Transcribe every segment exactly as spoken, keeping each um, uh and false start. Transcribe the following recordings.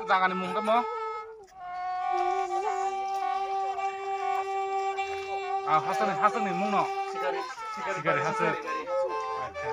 Jagani mung tamo? Ah, hasani, hasani mung no? Sikari, sikari hasan. Acha.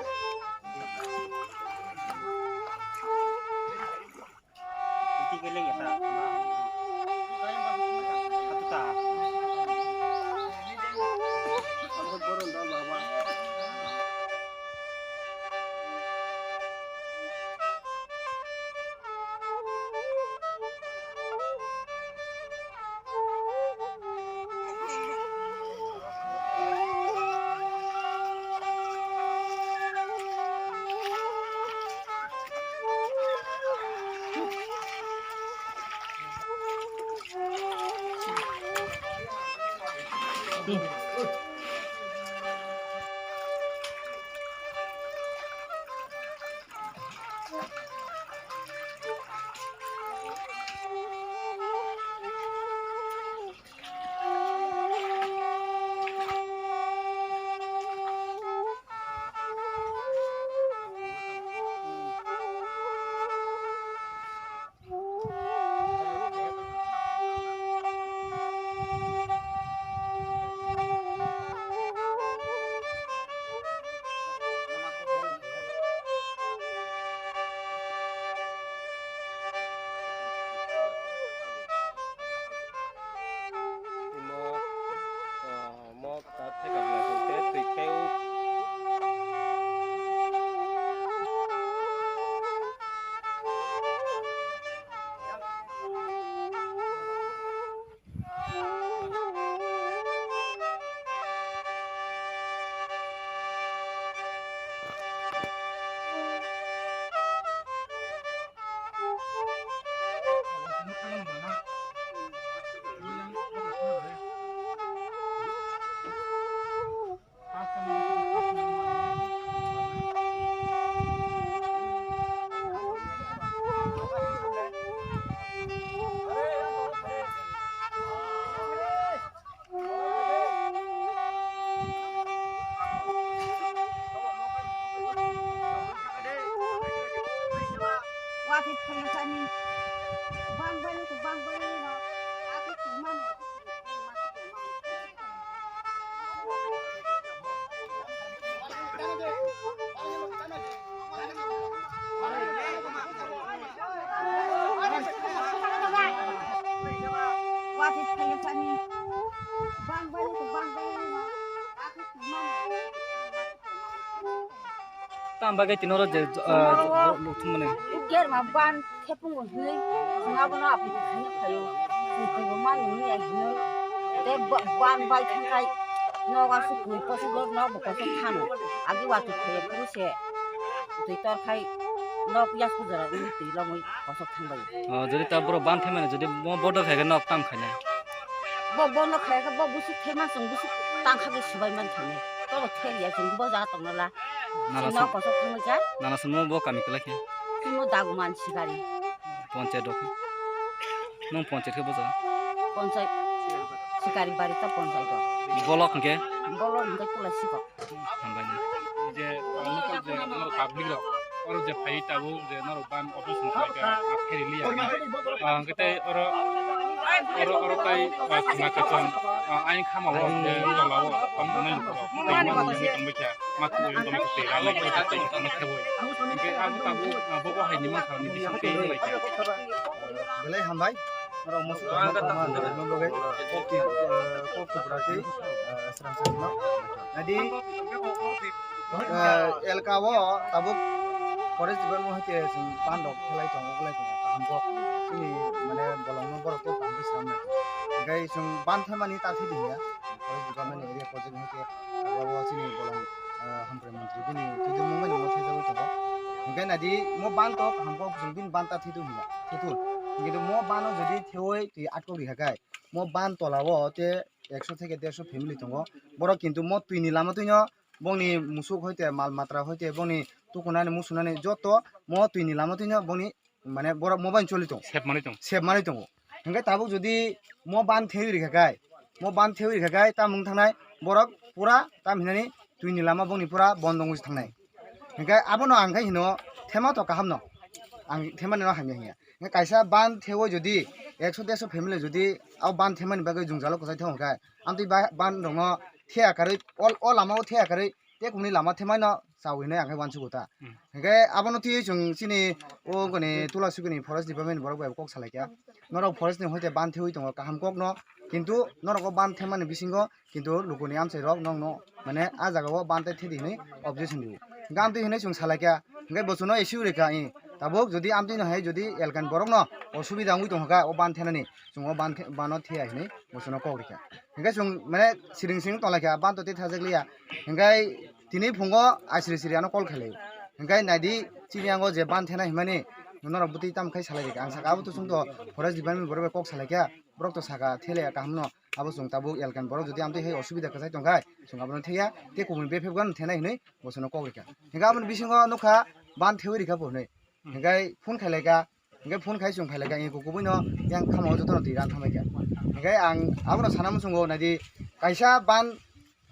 Imo, ah, mo ta theka bla te twi khe u. Tam bagwi tini oro je, ah, lukthum mani. Ger ma ban. Khepung hwnwi, chwng abono aphi thani phaio, chwng twibo manu wngya hwnwi, tei ba-, ban bai thangkhai, nogo aswk kwi kosok rok nogo bo kosok thano, agi watwi phaio phuru se twi torkhai, nok yasku jora wngwi twi lomwi kosok thangbai. O, jodi ta borok ban thaimani, jodi mo bodo khaikhe nok tam khainai. Bo bono khaikhe bo busuk thaiman chwng busuk tangkha bai swbai man thangni. Toro theliya chwng bo jaga tongna la. Nana Chwng nok kosok thangwi kha. Nana se mo bo kami kwlai khe. Timo daguman sikari. Ponchayat rok. Nwng ponchayat khe bwsa? Ponchayat. Sikari bari ta ponchayat rok. Bolok hwnkhe? Bolok hwnkhe Tulasikok. Hambai. Je, ah, local je, norok public rok, oro je phai tabuk je norok ban operation khlai kha, ah, pheri liya. Ah, hwnkhe tei oro, oro, oro tai, ah, khwna kwcham, ah, ayang khama o, je tola o, tong tongnai lukurok. Tei mani wngwi tongbai kha. Ma twi tongwi twi rang nai twi twi tongma khe bo. Hingke abo tabuk, ah, bobo hai ni mangkha ni bising twi lai kha. Belai hambai. Norok musu tongma tongma tongma bagwi kok twi, ah, kok twi bwrati, ah, srang srang ma. Nadi, ah, elka o tabuk forest department hai khe chwng ban rok khlai tongo, khlai tongo. Kaham kok chini mane bolong no borok tei kaham khe swnam nai. Hingke chwng ban thaimani ta thidi hiya. Forest department ni area project hai khe abo chini bolong, ah, hamkrai montri bini twijlangmung bai nangma thajagwi tongo. Hingke nadi mo ban to kaham kok jung bin ban ta thitu hinga thitu. Hinke mo ban o jodi theoi twi atkok rikha kai mo ban tola o te ekso theke derso family tongo. Borok kintu mo twi ni lama twino bongni musuk hoite mal matra hoite bongni tukunani musunani joto mo twi ni lama twino bongni mane borok mobile choli tongo. Sep manwi tongo. Sep manwi tongo. Hingke tabuk jodi mo ban thewi rikha kai mo ban thewi rikha kai tamung thangnai borok pura tam hinani twi ni lama bongni pura bondong wis thangnai. Hingke abono ang khe hino thema to kaham no. Ang thema no hamya hinya. Hingke kaisa ban thewi jodi ekso derso family jodi abo ban themani bagwi jung jalo kwchai thangkha. Amtwi ba-, ban rongno thea karwi ol, o lama o thea karwi te kumni lama themai no chawi hinai ang khe wansugo ta. Hmm. Hingke abono twi chwng chini o goni tula sugini forest department borok bai kok salaikha. Norok forest ni hoite ban thewi tongo kaham kok no. Kintu norok o ban themani bisingo kintu lukuni amchai rok nokno mane a jaga o ban tai thedi hinui objection rio. Hingke amtwi hinui chwng salaikha. Hingke bochwno issue rikha i. Tabuk jodi amtwi no hai jodi elkan borok no osubida wngwi tongkha o ban thenani chwng o ban the-, bano theya hinui bochwno kok rikha. Hingke chwng mane siring siring tonglaikha ban to tei thajak liya. Hingke tini phungo asiri siri ano call khailai. Hingke naidi chini yango je ban thena himani norok bwtwi tam khai salai rikha. Ang saka abo to chwng to forest department borok bai kok salaikha. Borok to saka thele kaham no abo chwng tabuk elkan borok jodi amtwi hai osubida kwchai tongkhai chwng abono theya te kubuni befek gan thenai hinui bochwno kok rikha. Hingke aboni bisingo nukha ban thewi rikha bo hinui. Hingke phone khailaikha. Hingke phone khai chwng phailaikha, hingke kubui no yang khama o jotono twi ran thamai kha. Hingke ang abono sana muchungo naidi kaisa ban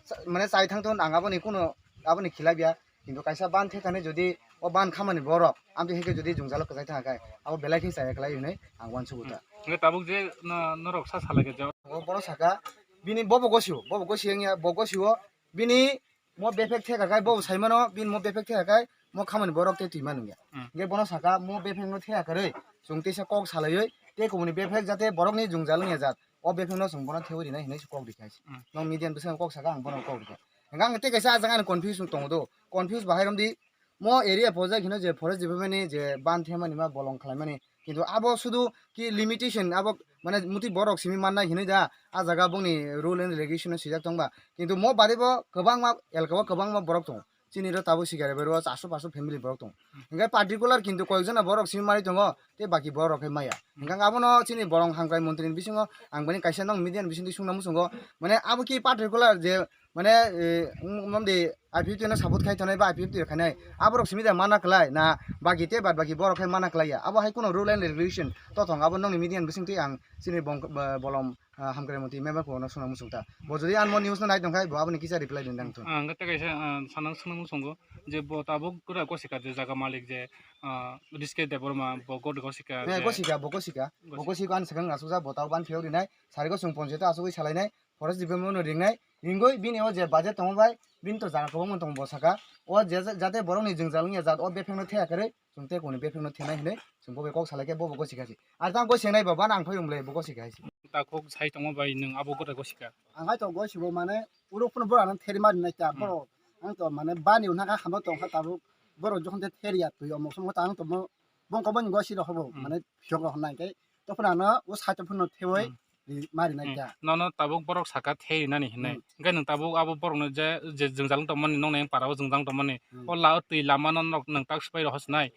sa-, mane chai thang thun ang aboni kuno aboni khilai biya. Kintu kaisa ban thekani jodi o ban khamani borok amtwi heke jodi jung jalo kwchai thang khe abo belai khe chaya kwlai hinui ang wansugo ta. Hingke tabuk je no-, norok sa salai khe je. O bono saka bini bobo gosio, bobo gosio wngya, bo gosio bini mo befek theka kai bo saimano bin mo befek theka kai mo khamani borok tei twi manu ya. Hmm. Hingke bono saka mo befek no theka karwi chwng teisa kok salaiwi te kubuni befek jate borok ni jung jalo ya jat o befek no chwng bono thewi rinai hinui kok rikha. Hmm. Nong media ni bwskango kok saka ang bono kok rikha. Hingke ang tei kaisa ajang ani confuse tongo do confuse bahai romdi mo area pojak hino je forest department ni je ban themani ma bolong khlaimani. Kintu abo sudu ki limitation abo mane muti borok simi mannai hinui da a jaga bongni rule and regulation no swijak tongba. Kintu mo bari bo kwbangma elka o kwbangma borok tongo. Chini ro tabuk sikare bai ro chaso paso family borok tongo. Hingke particular kintu koyekjona borok simi mari tongo tei baki borok khe maya. Hingke abono chini borong hamkrai montri ni bisingo ang bani kaisa nong media ni bisingtwi sungna muchungo. Mane abo ki particular je mane, eh, wng-, wngmani I P F T no support khai tongnai ba I P F T rok khainai. Aborok simi da mana kwlai na bagi tei bad bagi borok khai mana kwlai ya. Abo hai kuno rule and regulation to thong abo nongni media ni bisingtwi ang chini bong-, bo-, bolom, ah, hamkrai mantwi member ko no swnam muchung ta. Bo jodi ang mo news no nai tong khai bo aboni kisa reply din dang thun. Ang kata kaisa, ah, sanang swnam muchungo je bo tabuk kura gosika je jaga malik je, ah, Riske Debbarma bo god gosika. Eh, je gosika, bo gosika. Bo gosika. Gosika ang sakang asukja bo tau ban phiyok rinai. Sarigo sung ponche to asugui salainai. Forest department no ringnai, ringoi bini o je budget tongo bai, bini to jaga kwbangma tongo bo saka. O je, jate borok ni jwngjal wngya jat o befek no thea kwrwi, chwng tei kuni befek no thenai hinwi chwng bo bai kok salai khe bo bo gosi kha si. Ar tang gosi nai ba, bana ang phai rwng le bo gosi kha si. Takhuk sai tongo bai nwng abo gota gosi kha. Ang hai to gosi bo mane uro phano bora nang theri mari nai ta. Hmm. Boro ang to mane bani unha kha hamo tong kha tabuk boro jokhon te theri ya twi o mokso mo ta ang to mo bongkho boni gosi rok hobo. Hmm. Mane phiyok rok nai khe to phano ano o site phano theoi. Hmm. Ri-, mari nai Hmm. kha. Nono tabuk borok saka thei rinani hinwi. Hmm. Hingke nwng tabuk abo borokno je, je jwngjal wng tongmani, nokni para o jwngjal wng tongmani. Hmm. O la-, o twi lama no nok nwng tak swbai rohor sinai.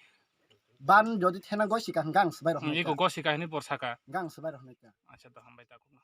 Ban jodi thena gosika hwnkhe ang swbai Hmm, rohornai iko kha. Gosika hinwi bor saka. Hwnkhe ang swbai rohornai kha. Acha, do hambai takhuk no.